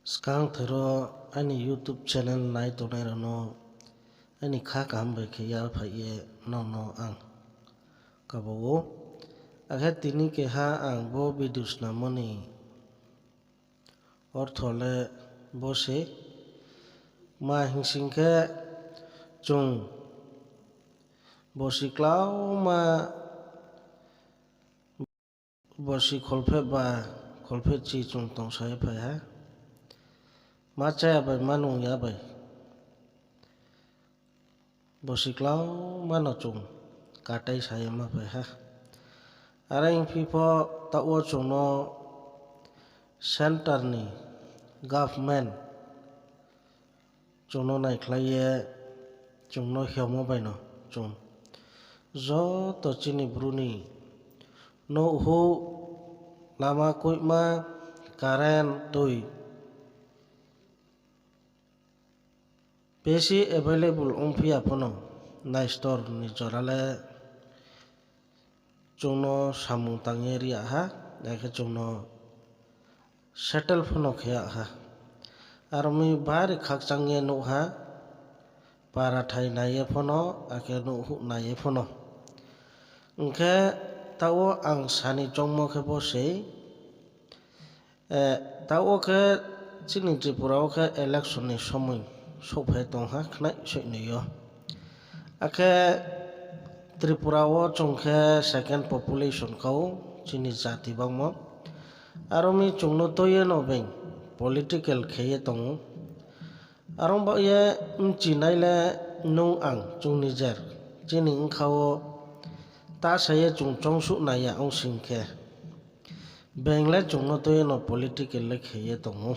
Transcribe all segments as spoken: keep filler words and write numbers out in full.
Skangther wo aini YouTube channel nai tongnai rao no aini kha kaham bai khe yaphaih ye nrao no ang kabo ou. Akhe tini keha ang bo video snammo ni ortho le bo se, ma hing sing khe chung bosi klauma, bosi kholpheh ba kholpheh chi chung tongsa ye phai ha. Ma chaya bai ma nung ya bai bosi klauma no chung katai sa ye ma phai ha. Are hingphi pho taoh wo chung no center ni government chung no naikhlai ye chung no hiamo bai no chung joto chini Bru ni nouhhuh, lama koihma, current, tui, besi available ongphi ya pho no, naistor ni jora le chung no samung tang ye ri ya ha, akhe chung no settle pho no khe ya ha. Aro mi bari khakchang ye nuh ha, parathai nai ye pho no, akhe nouhhuh nai ye pho no. Hing khe taoh wo ang sani choungmo khe bo sei, taoh wo khe chini Tripura wo khe election ni somoi souhphai tong ha khnai soih noi yo. Akhe Tripura wo chung khe second population kau chini jati bangmo. Aro mi chung no tui ye no being political khe ye tong ou. Are ong baoh ye bchinai le nung ang chung nijer chini bkha wo ta sa ye chung choungsuh nai ya ong sing khe, being le chung no tui ye no political le khe ye tong ou.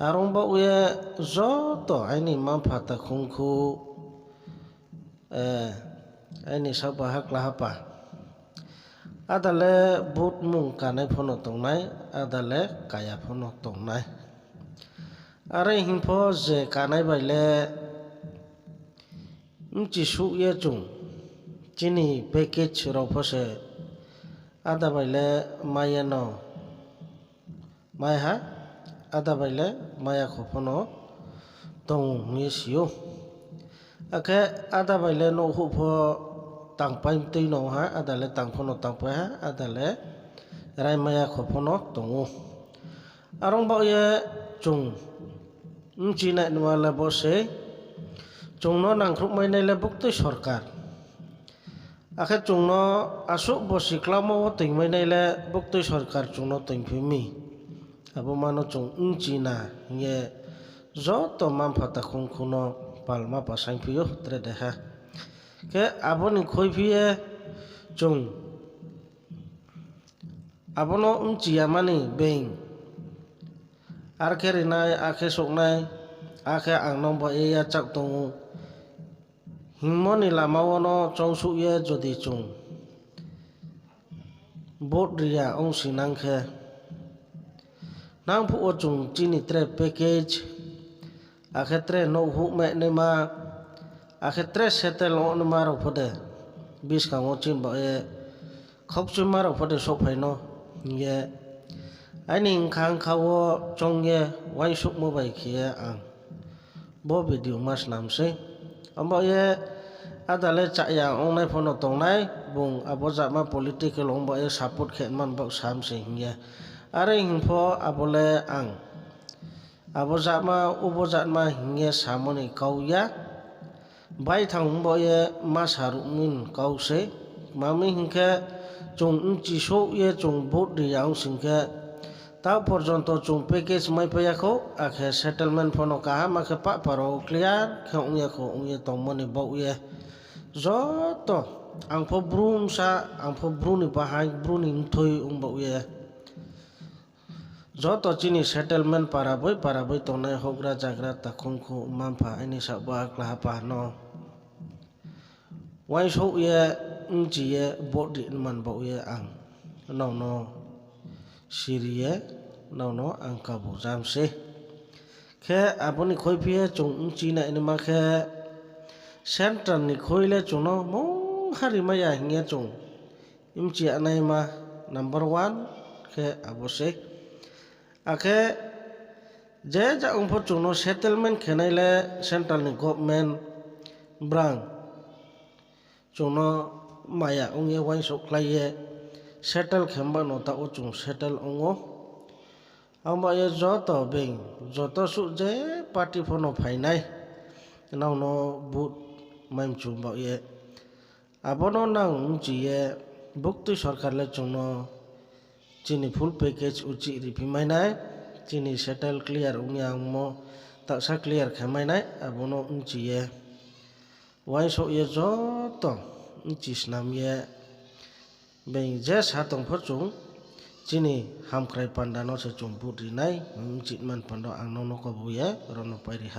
Are ong baoh ye joto aini mma-mpha takhungkhu, aini saohba hakla hapa, áda le vote mung kanai pho no tongnai, áda le kaya pho no tongnai. Are hing pho je kanai bai le bchisuh ye chung chini package rao pho se áda bai le mai ye no mai ha, áda bai le mai ya kho pho no tong ou hing ye si ou. Akhe áda bai le nouhhuh pho tangpai tui no ha, áda le tang pho no tangpai ha, áda le rai mai ya kho pho no tong ou. Are ong baoh ye chung bchinai nma le bo sei, chung no nangkhruhmainai le buktui sorkar. Akhe chung no asuh bosi klauma wo toingmainai le buktui sorkar chung no toingphi mi. Abo ma no chung bchina hing ye joto mma-mpha takhungkhu no palma pasaingphi ou tre deha. Khe abo ni khuiphi ye chung abo no bchi yama ni being, ar khe rinai, akhe souhnai, akhe ang no ba ye yachaoh tong ou hingmo ni lama wo no choungsuh ye jodi chung vote ri ya ong sinang khe, nang phuh wo chung chini tre package, akhe tre nouhhuh mehnaima, akhe tre settle ongnaima rao pho de buskang wo chini ba ye khaukchuima rao pho de souhphai no hing ye aini bkha bkha wo choung ye uaingsouhmo bai khe ye ang bo video ma snam sei. Abo ye áda le chaya ongnai pho no tongnai, bung abo jatma political ong ba ye support khe man baoh sam se hing ye. Are hing pho abo le ang abo jatma, ubo jatma hing ye samo ni kau ya. Baithang ong ba ye ma sa ruh mi ni kau sei. Tma mi hing khe, chung bchisouh ye chung vote ri ya ong sing khe, taoh porjonto chung package maipai ya khou, akhe settlement pho no kaham, akhe pahpa rao clear khe ong ya khou, ong ye tongmo ni baoh ye. Joto, ang pho Bru bsa, ang pho Bru ni bahaing, Bru ni mthoi ong baoh ye. Joto chini settlement para boi para boi tongnai houhgra zagra takhungkhu mma-mpha aini saohba kla hapa no uaingsouh ye, bchi ye, vote ri man baoh ye ang nrao no siri ye, nrao no ang kabu jam sei. Khe abo ni khuiphi ye chung bchi nai naima khe, central ni khui le chung no mungha rimai ya hing ye chung bchi ya naima number one khe abo sei. Akhe Je ja ong pho chung no settlement khe nai le central ni government brang chung no maya ong ye uaingsouhkhlai ye settle khe mba no taoh wo chung settle ong ou. Ang ba ye joto being, joto suh je party pho no phai nai, nrao no vote mai mchu ba ye, abo no nang mchi ye buktui sorkar le chung no chini full package uchih riphi mai nai, chini settle clear ong ya ongmo, taksa clear khe mai nai, abo no mchi ye uaingsouh ye joto mchi snam ye, being je sa tong pho chung chini hamkrai panda no se chung vote ri nai, mchih man panda ang no no kabu ye ro no pai ri ha.